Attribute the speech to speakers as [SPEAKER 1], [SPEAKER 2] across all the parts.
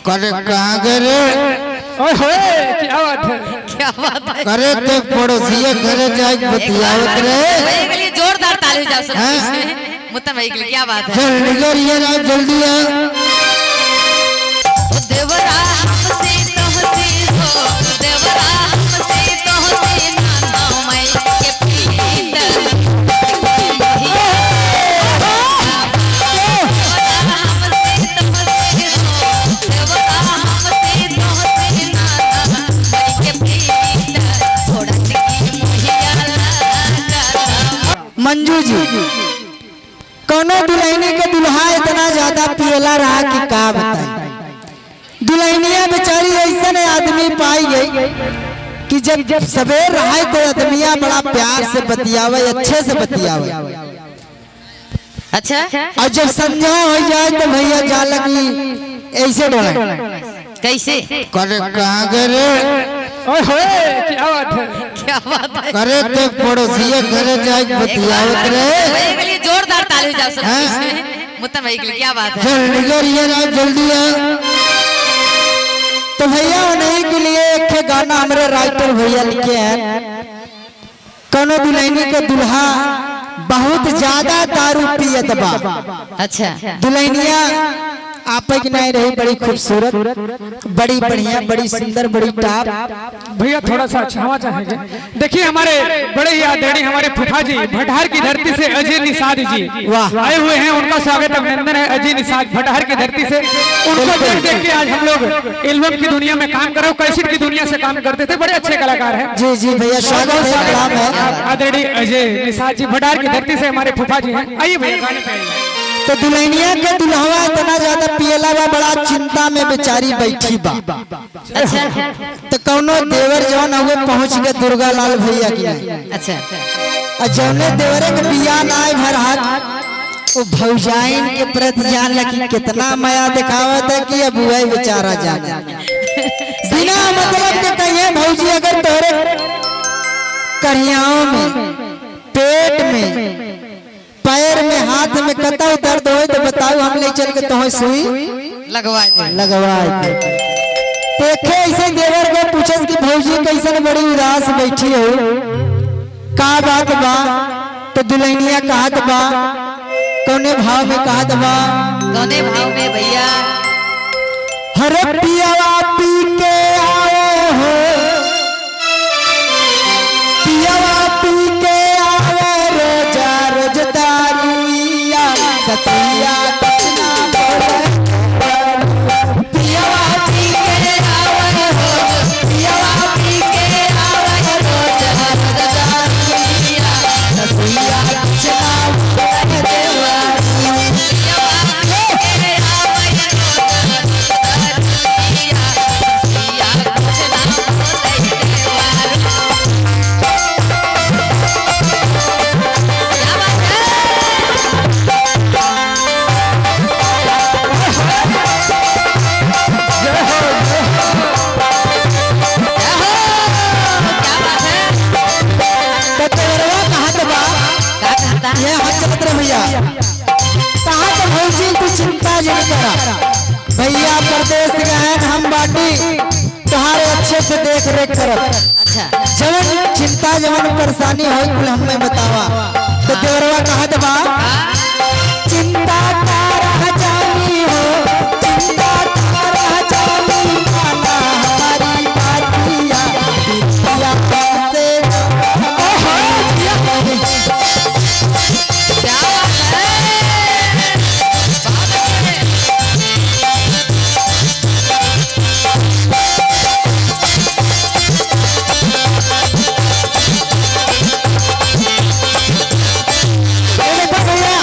[SPEAKER 1] करे कहाँ गए रे?
[SPEAKER 2] ओए होए, क्या बात है,
[SPEAKER 3] क्या बात है।
[SPEAKER 1] करे तो पड़ोसिया घरे जाए बतियावत रे।
[SPEAKER 3] भाई के लिए जोरदार ताली हो जाओ सब।
[SPEAKER 1] हाँ?
[SPEAKER 3] मुत्तम भाई के लिए क्या बात है।
[SPEAKER 1] चल निकल ये ना, जल्दी आ।
[SPEAKER 3] देवरा हमसे तो हंसी हो, देवरा हमसे तो हंसी नाना माई के पीत। देवरा हमसे तो हंसी हो, देवरा हमसे तो हंसी नाना माई के पीत। छोड़त की मोहिया लागा।
[SPEAKER 4] मंजू जी, कोनो दुल्हनी के दुल्हा इतना ज्यादा पियला रहा कि का बताई। दुल्हनिया बेचारी ऐसा आदमी पाई गई कि जब सवेर रहा तो आदमिया बड़ा प्यार से बतियावे, अच्छे से बतियावे।
[SPEAKER 3] अच्छा।
[SPEAKER 4] और जब संझा हो जाए तो भैया जा लगी ऐसे डोले।
[SPEAKER 3] कैसे?
[SPEAKER 1] करे कहाँ गए रे?
[SPEAKER 2] ओए होए, क्या बात है,
[SPEAKER 3] क्या बात है।
[SPEAKER 1] करे तो पड़ोसिया घरे जाए बतियावत रे।
[SPEAKER 3] भाई के लिए जोरदार ताली हो जाओ सब।
[SPEAKER 1] हाँ?
[SPEAKER 3] मुत्तम भाई के लिए क्या बात है।
[SPEAKER 1] चल निकल ये ना, जल्दी आ।
[SPEAKER 4] तो भैया उन्हीं के लिए एक गाना हमारे राइटर भैया लिखे हैं। कोनो दुल्हनी के दुल्हा बहुत ज्यादा दारू पियत बा।
[SPEAKER 3] अच्छा।
[SPEAKER 4] दुल्हनिया आप की नहीं रही, बड़ी खूबसूरत, बड़ी बढ़िया, बड़ी सुंदर, बड़ी टॉप।
[SPEAKER 2] भैया थोड़ा सा क्षमा चाहेंगे। देखिए हमारे बड़े ही आदरणीय हमारे फूफा जी भटहार की धरती से अजय निषाद जी
[SPEAKER 4] वाह।
[SPEAKER 2] आए हुए हैं, उनका स्वागत अभिनंदन है। अजय निषाद भटहार की धरती से, उनको देख देख के आज हम लोग एल्बम की दुनिया में काम कर रहे हो, कैसेट की दुनिया से काम करते थे, बड़े अच्छे कलाकार हैं।
[SPEAKER 4] जी जी भैया, स्वागत है, प्रणाम है।
[SPEAKER 2] आदरणीय अजय निषाद जी भटहार की धरती से हमारे फूफा जी हैं। आइए भैया गाने पे आइए।
[SPEAKER 4] तो दुल्हनिया के दुल्हवा इतना ज्यादा पियला बा, बड़ा चिंता में बेचारी बैठी बा।
[SPEAKER 3] अच्छा।
[SPEAKER 4] तो कौनो देवर जौन हुए पहुंच गए दुर्गा लाल भैया की नहीं।
[SPEAKER 3] अच्छा।
[SPEAKER 4] और जौने देवरे के बिया ना आए भर हाथ, वो भौजाइन के प्रति जान लगी कितना माया दिखावत है कि अब वही बेचारा जाने बिना मतलब के कहिए भौजी अगर तोरे करियाओं में, पेट में, पैर में, हाथ में कतौ दर्द हो तो बताओ, हम ले चल के तो सुई
[SPEAKER 3] लगवा दे,
[SPEAKER 4] लगवा दे। देखे ऐसे देवर को पूछस कि भौजी कैसन बड़ी उदास बैठी हो, का बात बा? तो दुल्हनिया कहत बा, कौने भाव में कहत बा?
[SPEAKER 3] कौने भाव में भैया?
[SPEAKER 4] हर पियावा पी के आए हो, पियावा पी के आवे रोजा रोज दारुइया सतिया कितना बोले।
[SPEAKER 3] पियावा पी के आवे रोज, पियावा पी के आवे रोज रोज दारुइया सतिया कितना बोले। पियावा पी के आवे रोज दारुइया सतिया कितना बोले। क्या बात है? क्या बात है?
[SPEAKER 4] तो देवरवा कहत बा,
[SPEAKER 3] का कहता?
[SPEAKER 4] ये हाथ चलत रहे भैया, कहा तो भौजी तू चिंता जन करा, भैया परदेश गए हम बाटी तुम्हारे अच्छे से देख रेख करब।
[SPEAKER 3] अच्छा।
[SPEAKER 4] जवन चिंता जवन परेशानी हो कुल हमें बतावा। तो देवरवा कहत बा, चिंता का जानी हो, चिंता का जानी माना हमारी बातिया, बिटिया से।
[SPEAKER 3] क्या बात है? बहुत अच्छे।
[SPEAKER 4] ये देखो भैया,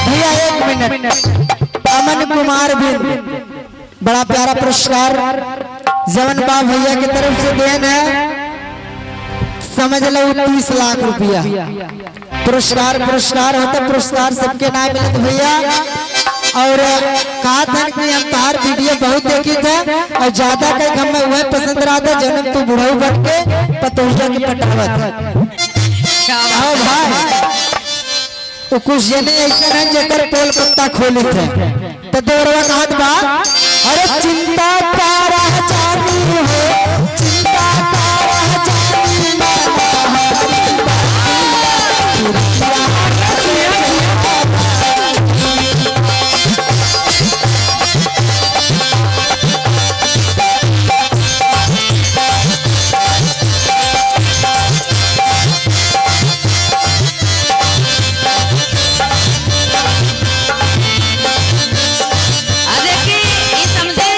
[SPEAKER 4] भैया एक मिनट, अमन कुमार बिंद बड़ा प्यारा पुरस्कार जवन बा भैया की तरफ से देन है, समझ लो 30 लाख रुपया पुरस्कार। पुरस्कार होता, पुरस्कार सबके नाम मिलत भैया। और कहा था कि हम तार वीडियो बहुत देखी थे और ज्यादा कहीं हमें वह पसंद रहा था जन्म तू बुढ़ऊ बन के पतोहिया के पटावत।
[SPEAKER 3] क्या बात
[SPEAKER 4] आओ भाई, वो कुछ जने ऐसा नहीं जेकर पोल पत्ता खोली थे। तो देवरवा कहत बा, अरे चिंता कारा जानी हो, चिंता कारा जानी माता हमारी।
[SPEAKER 3] आ देखिए ई समझे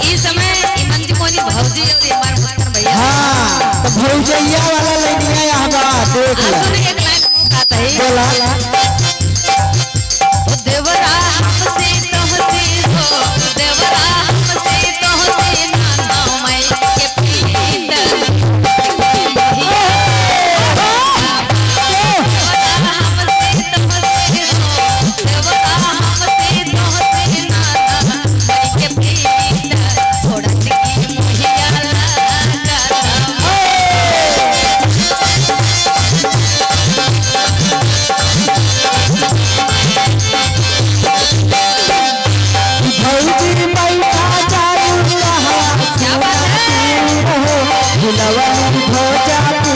[SPEAKER 3] ई समय ई मंच कोनी भौजी और ई हमार मुत्तन भैया।
[SPEAKER 4] हाँ तो भौजैया वाला लड़कियां यहाँ बा देख
[SPEAKER 3] आ
[SPEAKER 4] ला।
[SPEAKER 3] सुन एक लाइन मुंह खाता है।
[SPEAKER 4] बोला।
[SPEAKER 3] ओ देवरा हमसे तोहसे हो, देवरा हमसे तोहसे नाना माई के पीत। देवरा हमसे तोहसे हो, देवरा हमसे तोहसे नाना माई के पीत। छोड़त की मोहिया लागा।
[SPEAKER 4] भौजी बैठा जाऊ कहाँ
[SPEAKER 3] क्या बात है?
[SPEAKER 4] हो बुलवन भौजा तू।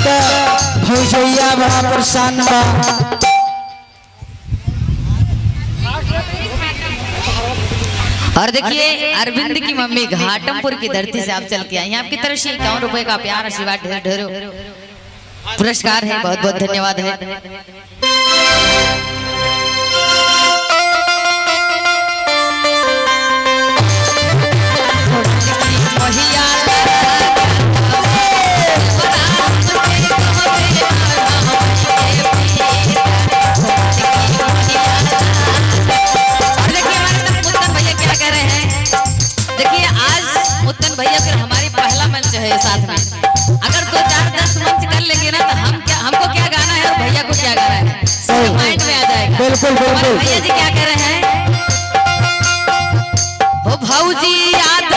[SPEAKER 4] तो भौजैया बड़ा परेशान बा।
[SPEAKER 3] और देखिए अरविंद की मम्मी घाटमपुर की धरती से आप चल के आई हैं। आपकी तरफ से 51 रुपए का प्यार आशीर्वाद ढेर ढेरों पुरस्कार है, बहुत बहुत धन्यवाद है। और देखिए हमारे तरफ मुत्तन भैया क्या कह रहे हैं। देखिए आज मुत्तन भैया फिर हमारी पहला मंच है साथ में, अगर 2 4 10 मंच कर लेंगे ना तो हम क्या, हमको क्या गाना है और भैया को क्या गाना है
[SPEAKER 4] सही।
[SPEAKER 3] माइंड में आ जाएगा।
[SPEAKER 4] बिल्कुल, बिल्कुल।
[SPEAKER 3] हमारे भैया जी क्या कह रहे हैं, ओ भौजी याद